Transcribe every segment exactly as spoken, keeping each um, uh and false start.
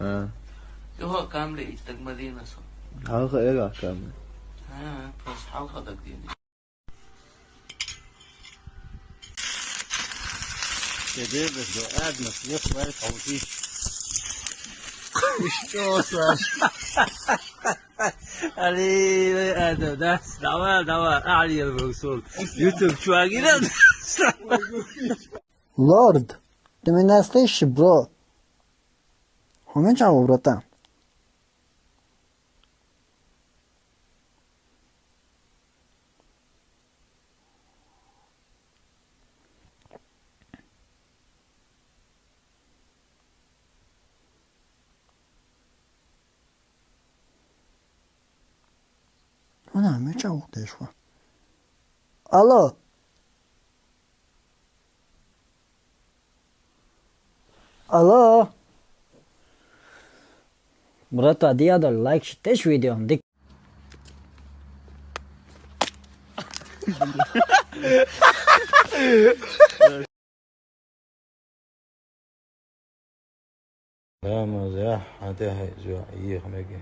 А. Юха камера иттаг ма дийна со. Хьалха эга камера. А, просто хьалха дагдийна. Тебе, бля, адмас, еб твою, получи. Ты что, Саш? Али, Адам, да? Давай, давай, Али, я вышел. YouTube чуваки, да? Лорд, ты меня слышишь, бро? Хьо мича ву, братан? Ана, мича ву деш ву? Алло. Алло. Братва, дия доль лайк ши теш видео, дик. Рамаз, я, хьан тӀехьа иза йоӀ, йийха мега.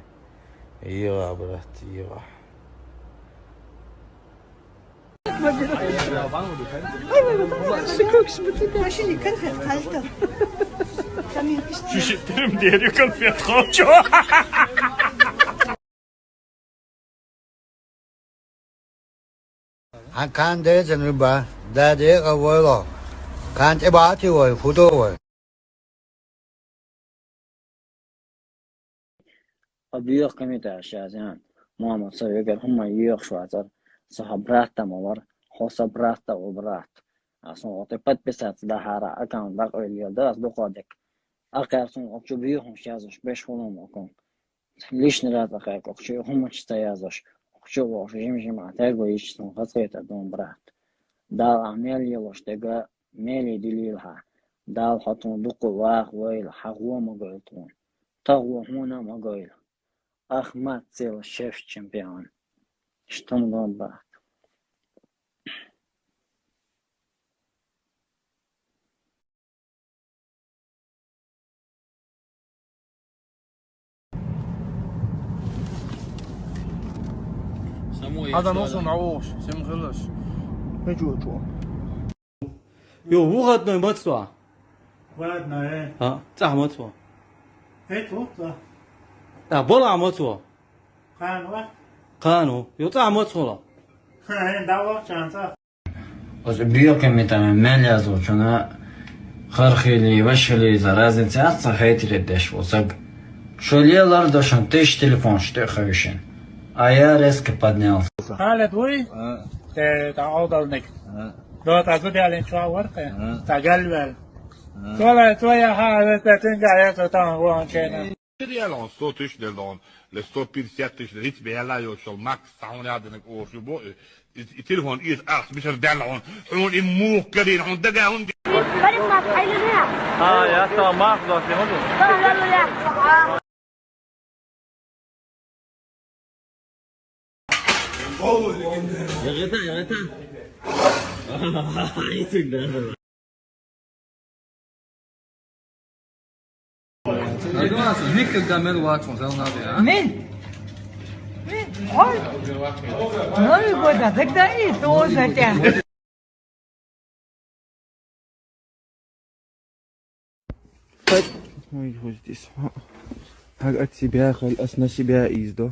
ЙийгӀа, брат, йийгӀа. Шишеттерим дерю конфет хочу. Хьан кан деза нуба, да декъа войло. Кан тӀе бати вой, фудо вой. Объёк комментарий сейчас, а. Мама, со вегар хӀума йоьхуш вацар. Со хьа брат тама вар, хьо со брат та ву брат. А сон оте подписаться дахьара аккаунт дакъа вел йел да, ас дукха дек. Акхар сон окчу бихун шазуш беш хулум окон. Лишний раз ахай кокчу хумач ца язаш, кокчу вош жим-жим а тего ич сон хацкета дон брат. Дал а мел елош тега мели дилил ха. Дал хатун дукку вах вайл хагуа магойл тун. Тагуа хуна магойл. Ахмат цел шеф чемпион. Штам дон брат. Адам олсун авуш, сем хылыш. Хечу чу. Йо, выходной мацва. Выходной, э. А, цахмацва. Хечу, да. А, бола мацва. Канва. Кану. Йо, цахмацва. Ха, э, давай, чанца. Оз бийокъ метаме мел язгъу чуна хархили, вашхили за разница аст ца хейтире деш вусаг. Шоле лар дошан теш телефон ште хавишин. А я резко поднялся. Халет вуй? А. Те та олдалник. А. До та зуди ален чуа варте. А. Та галвел. А. Тола, тоя ха, те тенга я то там вон чена. Реально, он сто тысяч дел он, ле сто пятьдесят тысяч, рит бела йошол, Макс, сауна динек оршу бо, и, и телефон из ас, бишер дела он, он и мух гадин, он дага он. Барик Макс, айлы не? А, я стал Макс, да, все, да. Ягъита, ягъита. Ай, сюгда. Никогда мел вачун зал надо, а? Мен? Мен? Ой! Новый год, а тогда и тоже тебя. Ой, вот здесь. Как от себя, халь ас на себя издо.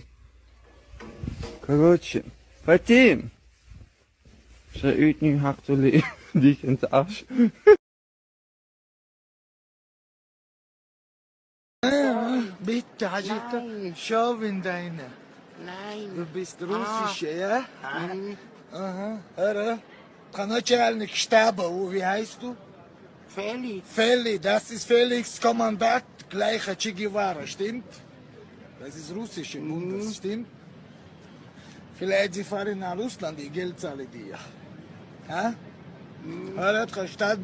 Короче, Фатим! Ша уьйтни хьакъ цули дикин ца ахш. Битта хьажитта. Nein. Шовин дайна. Nein. Du bist russische, ja? Nein. Aha. Hör, der Начальник штаба, wo, wie heißt du? Feli. Feli, das ist Felix, Kommandant, gleicher Che Guevara, stimmt? Das ist russische Bundes, stimmt? Vielleicht sie fahren nach Russland, die Geld zahlen dir. Ha? Hör, der Stadt.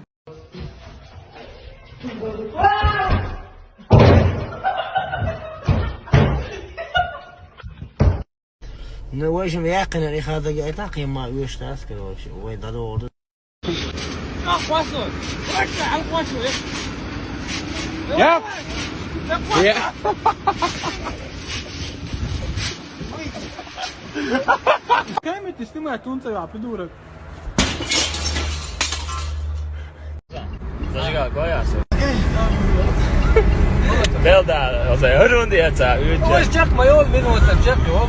Ну, в общем, я, конечно, их надо, это, я так и могу, что, короче, ой, да, да, да. Ах, пошёл! Ах, пошёл! Я! Я. Камеру ты снимай, тунца, придурок. Зажигай, гой ас. Белда, оза, рунди яца, уйча. Ой, чак, моё, минута, чак, ё.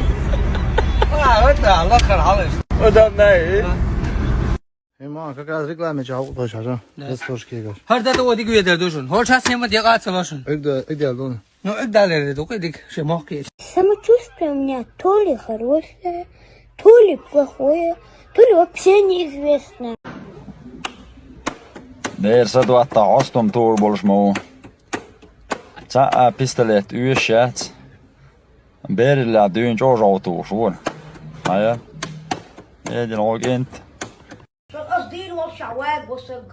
А, это, Аллах, халаш. Удобно, и? Э, ма, как раз реклама чего хочешь, а? Да. Без сушки, говоришь. Гьар дада одиге ведар душун. Гьор час нема дегӀа цалашун. Игда, игда, дун. Ну, игда лер ду, кидик, ше мохки. Самочувствие у меня то ли хорошее, то ли плохое, то ли вообще неизвестное. Дер са дуатта остум тур болуш ма ву. Ца а пистолет уьш яц. Берилла дуьйна чӀожагӀа тууш вуна. Хьая. Эдина гӀо кӀент. Со ас дийр волча ваг васаг.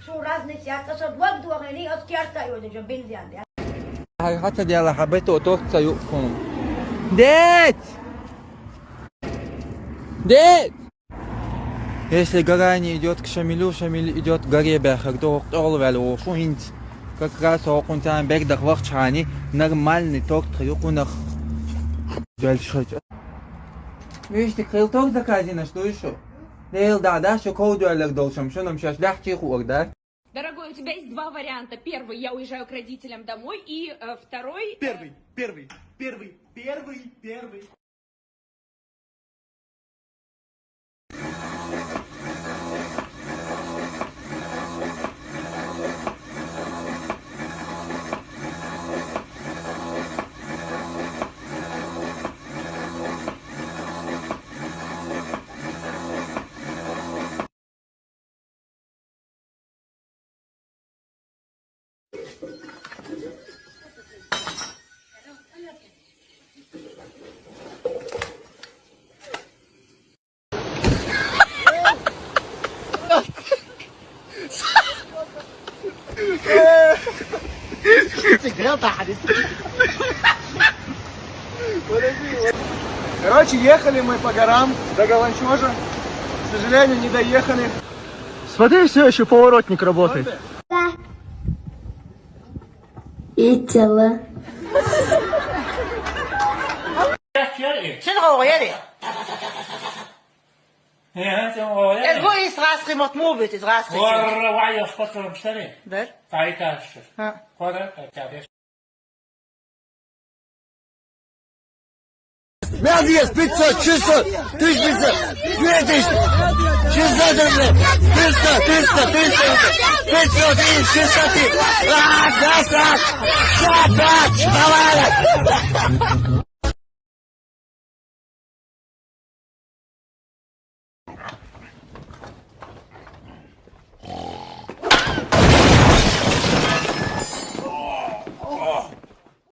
Су разница яц, аса ваг дохани, ас керта йода жа бензин де. Хьай хата дела хьабето тот ца юккун. Дед! Дед! Если Гарани идёт к Шамилю, Шамиль идёт к горе бяхар, то къёл вял вошун хинц. Как раз окъун тан бегдах вахчани нормальный торт юкъунах. Дальше. Видишь, ты крылток заказина, что ещё? Лейл, да, да, что кого дуэллер должен, что нам сейчас лягче хуор, да? Дорогой, у тебя есть два варианта. Первый, я уезжаю к родителям домой, и э, второй... Первый, первый, первый, первый, первый. Короче, ехали мы по горам до Галанчожа. К сожалению, не доехали. Смотри, все еще поворотник работает. Итала. Сен гӀо яри? Э, сен гӀо яри? Эз бу ис гӀаскъи мот му бит, ис гӀаскъи. Варра вай ос патрон сари. Бер. Тай каш. Ха. Кора, тай каш. Мягкий, пятьсот, шестьсот, тысяча пятьсот, две тысячи, шестьсот рублей, пятьсот, триста, триста, триста, пятьсот, триста, триста. А, да, да, да, да, давай.